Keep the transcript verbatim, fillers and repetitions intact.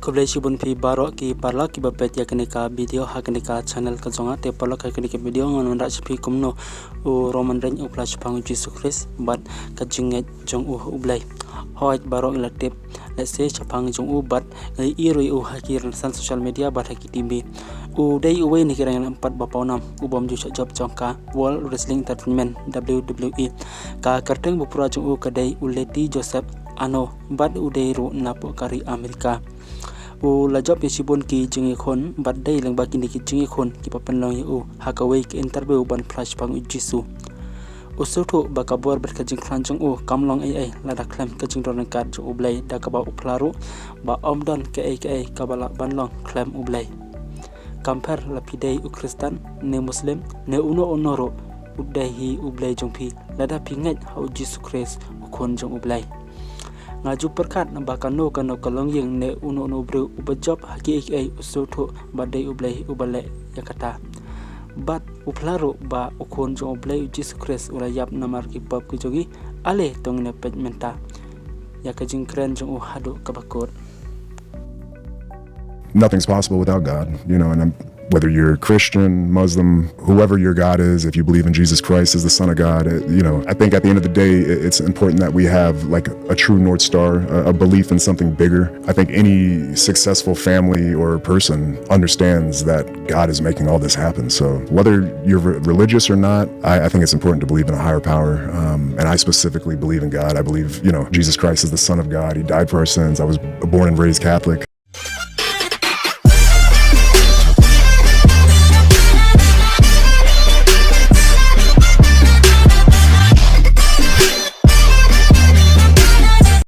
Khublei shibun phi baroh ki paralok kiba peit ïa kane ka video ha kane ka channel ka jong nga. Te paralok, ha kane ka video ngan wanrah sha phi kumno u Roman Reigns u phla shaphang u Jisu Khrist bad ka jingngeit jong u ha u Blei. Hooid, baroh ngi la tip lehse shaphang jong u bad ngi ïohi ruh ïa u ha ki rynsan social media bad ha ki T V. U dei uwei na ki rangïalam pat ba pawnam u bym ju shah jop jong ka World Wrestling Entertainment, W W E. Ka kyrteng ba pura jong u ka dei u Letty Joseph Anno bad u dei ruh napoh ka ri Amerika. U la jop ïa shibun ki jingïakhun bad dei lyngba kine ki jingïakhun kiba pynlong ïa u ha kawei ka interview ban phla shaphang u Jisu. U sngewthuh ba ka bor bad ka jingkhlaiñ jong u kam long ei ei lada khlem ka jingdon ryngkat jong u Blei, da kaba u phla ruh ba ym don kaei kaei kaba lah ban long khlem u Blei. Kam pher la phi dei u Khristan ne Muslim ne uno uno ruh, u dei hi u Blei jong phi lada phi ngeit ha u Jisu Khrist, u Khun jong u Blei. Nga ju pyrkhat ba kano kano ka longïing ne uno uno u briew uba jop ha kiei kiei u sngewthuh ba dei u Blei uba leh ïa kata. Bad u phla ruh ba u Khun jong u Blei u Jisu Khrist u la ïap namar ki pop ki jong ngi. Ale to ngin ïa peit mynta ïa ka jingkren jong u haduh kaba kut. Nothing's possible without God, you know, and I'm, whether you're Christian, Muslim, whoever your God is, if you believe in Jesus Christ as the Son of God, uh, you know, I think at the end of the day, i- it's important that we have like a true North Star, a, a belief in something bigger. I think any successful family or person understands that God is making all this happen. So whether you're re- religious or not, I, I think it's important to believe in a higher power. Um, and I specifically believe in God. I believe, you know, Jesus Christ is the Son of God. He died for our sins. I was born and raised Catholic.